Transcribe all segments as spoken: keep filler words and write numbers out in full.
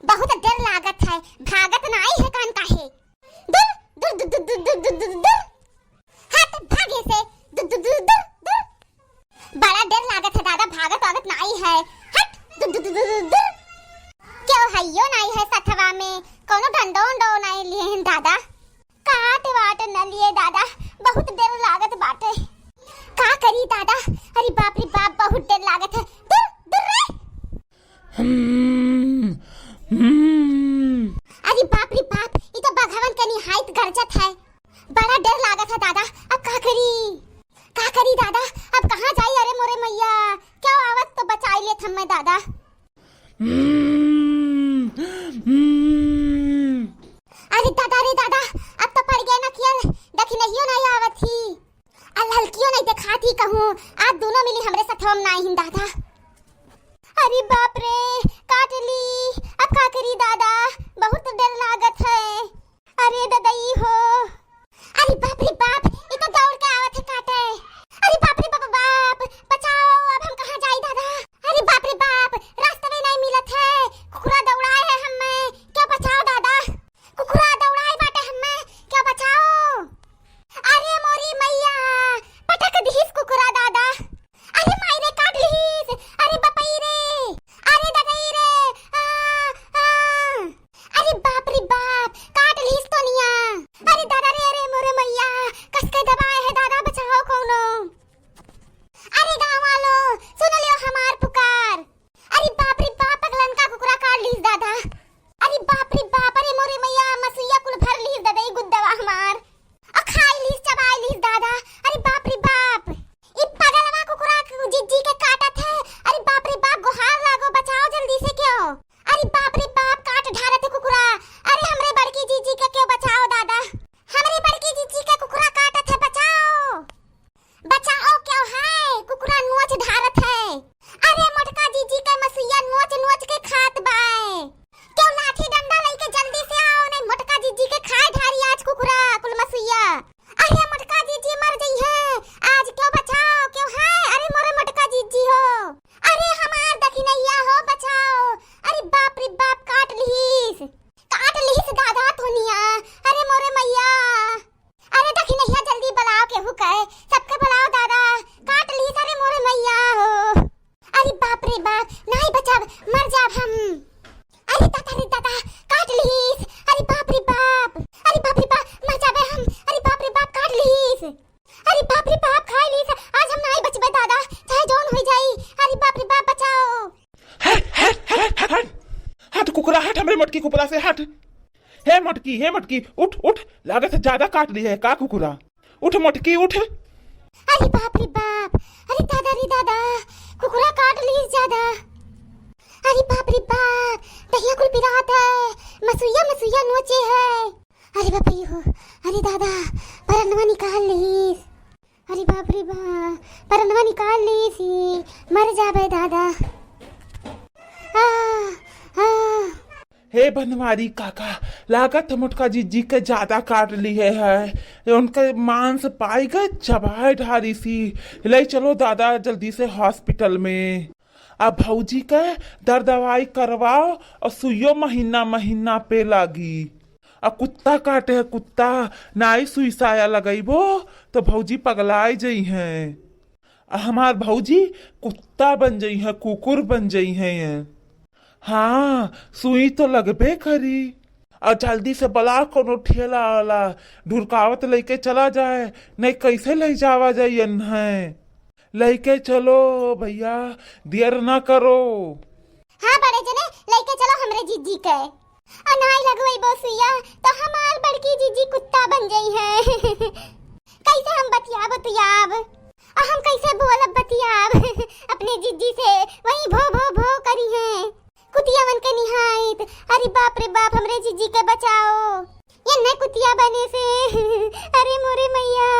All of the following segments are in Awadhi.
बहुत डर लागत है, भागत नाई है कान काहे? दूर, दूर, दूर। हट, भागे से, दूर, दूर, दूर, दूर, दूर। बड़ा डर लागत है दादा, भागत वागत नाई है। हट, दूर, दूर, दूर, दूर, दूर। क्यों हइयो नाई है सथवा में, कौनो डंडो उंडो नाई लिए हैं दादा। काट वाट न लिए दादा, बहुत डर लागत बाटे। का करी दादा, अरे बाप रे बाप, बहुत डर लागत है। दूर, दूर रे। हम्म, हम्म। अरे बाप रे बाप, ई तो बघवन के निहायत गरजत है। बड़ा डर लागत है दादा, अब का करी? का करी दादा, अब कहाँ जाई? अरे मोरे मैया, क्यों आवत तो बचाई लेत हमें दादा। हम्म, हम्म। अरे दादा रे दादा, अब तो पड़ गया ना कियल, दखिनहियो नहीं आवत ही। आ ललकियो नहीं देखात ही कहूँ, आज दोनों मिली हमरे सथवा में नाई हिन दादा। अरे बाप रे, काट ली, अब का करी दादा, बहुत डर लागत है। अरे ददई हो, अरे बाप रे बाप, ई तो दौड़ के आवत है काटे। अरे बाप रे बाप, बाप, बचाओ, अब हम कहाँ जाई दादा? अरे बाप रे बाप, रास्ता में नहीं मिलत है, कुकुरा दौड़ाए है हमें, क्या बचाओ दादा? कुकुरा दौड़ाए बाटे हमें, क्या बचाओ? अरे मोरी मैया, पटक दिहिस कुकुरा दादा। अरे माई रे, काट लिहिस। अरे बपई रे, अरे ददई रे, आ, आ। अरे बाप रे बाप, काट लिहिस तोनिया। अरे दादा रे, अरे मोरे मैया, कस के दबाए है दादा, बचाओ कौनो। अरे गाँव वालो, सुन लियो हमार पुकार। अरे बाप रे बाप, पगलन का कुकुरा काट लीस दादा। अरे बाप रे बाप, अरे मोरे मैया, मसुइया कुल भर लीस दादा, ई गुद्दवा हमार। आ खाई लीस, चबाई लीस दादा। अरे बाप रे बाप, ई पगलवा कुकुरा जिज्जी के काटत है। अरे बाप रे बाप, गोहार लागो, बचाओ जल्दी से क्यों। अरे बाप रे बाप, काट ढारत है कुकुरा। अरे हमरे बड़की जिज्जी के क्यों बचाओ दादा, हमरे बड़की जिज्जी के कुकुरा काटत है, बचाओ। बचाओ, क्यों है? कुकुरा नोच ढारत है। अरे मोटका जिज्जी के मसुइया नोच नोच के खात बाए। क्यों लाठी डंडा लेके जल्दी से आओ, नहीं मोटका जिज्जी के खाए ढारी आज कुकुरा कुल मसुइया। अरे मोटका जिज्जी मर जइहैं आज, क्यों बचाओ, क्यों है? अरे मोरे मोटका जिज्जी हो, अरे हमार दखिनैया हो, बचाओ। अरे बाप रे बाप, काट लिहिस, काट लिहिस दादा तोनिया। अरे मोरे मैया, अरे दखिनैया, जल्दी बलाओ केहू के, सबके बलाओ दादा, काट लीस रे मोरे मैया हो। अरे बाप रे बाप, नाई बचाब, मर जाब हम। अरे दादा रे दादा, काट लीस, अरे बाप रे बाप, अरे बाप रे बाप, मर जाबे हम, अरे बाप रे बाप, काट लीस, अरे बाप रे बाप, खाई लीस, आज हम नाई बचबे दादा, चाहे जौन होई जाई, अरे बाप रे बाप, बचाओ। हट, हट, हट, हट, हट। हट कुकुरा, हट हमरे मोटकी कुकुरा से, हट। हे मोटकी, हे मोटकी, उठ, उठ, लागत है ज्यादा काट ली है का कुकुरा? उठ मोटकी, उठ। अरे बाप रे बाप, अरे दादा रे दादा, कुकुरा काट ली ज्यादा। अरे बाप रे बाप, दहिया कुल पिरात है, मसुइया, मसुइया नोचे है। अरे बाप रे हो, अरे दादा, परनवा निकाल लीस। अरे बाप रे बाप, परनवा निकाल लीस ही, मर जाबे दादा। आ, आ। हे बनवारी काका, लागत है मोटका जिज्जी के ज्यादा काट लिहे है। उनके मांस पाई के चबाए ढारी सी। ले चलो दादा जल्दी से हॉस्पिटल में। अब भौजी के दर दवाई करवाओ और सुइयो महीना महीना पे लागी। आ कुत्ता काटे है कुत्ता, नाई सुई साया लगइबो तो भौजी पगलाए जइहैं। आ हमार भौजी कुत्ता बन जइहैं, कुकुर बन जइहैं। हाँ, सुई तो लगबे करी। आ जल्दी से बला कोनो ठेला वाला, ढुरकावत लइके चला जाए, नहीं कैसे ले जावा जाई एन्हैं। लइके चलो भैया, देर ना करो। हाँ बड़े जने, लइके चलो हमरे जिज्जी के। आ नाई लगवइबो सुइया, तो हमार बड़की जिज्जी कुत्ता बन जइहैं। कैसे हम बतियाब उतियाब? आ हम कैसे बोलब बतियाब अपने जिज्जी से? वही भो भो भो करिहैं। कुतियावन के निहाइत। अरे बाप रे बाप, हमरे जिज्जी के बचाओ। ये न कुतिया बने से। अरे मोरे मैया,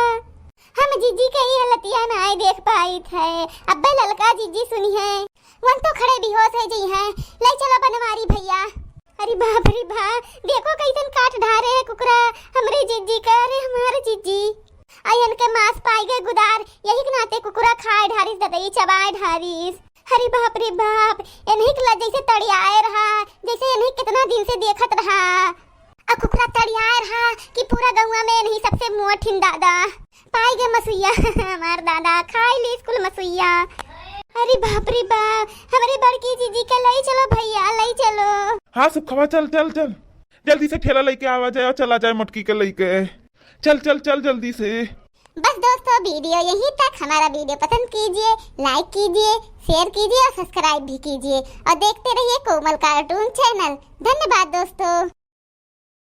हम जिज्जी के ई हालतिया नाई देख पाइत है। अब्बे ललका जिज्जी सुनिहैं, वन तो खड़े बेहोश है जइहैं। ले चलो बनवारी भैया। अरे बाप रे बाप, देखो कैसन काट ढारे है कुकुरा हमरे जिज्जी का। अरे हमार जिज्जी, अयन के मांस पाई गए गुदार, यही के नाते कुकुरा खाए ढारिस, ददई चबाए ढारिस। अरे बाप रे बाप, एनही के ला जैसे तड़ियाए रहा, जैसे एनही कितना दिन से देखत रहा। आ खुखरा तड़ियाए रहा कि पूरा गौवा में एनही सबसे मोट हिन दादा। पाई गे मसुइया, हमार दादा खाई ली स्कूल मसुइया। अरे बाप रे बाप, हमरे बड़की जीजी के लई चलो भैया, लई चलो। हाँ सुखवा, चल चल चल, जल्दी से ठेला लेके आवा जाए और चला जाए मोटकी के लेके। चल चल चल जल्दी से। बस दोस्तों, वीडियो यहीं तक। हमारा वीडियो पसंद कीजिए, लाइक कीजिए, शेयर कीजिए और सब्सक्राइब भी कीजिए और देखते रहिए कोमल कार्टून चैनल। धन्यवाद दोस्तों।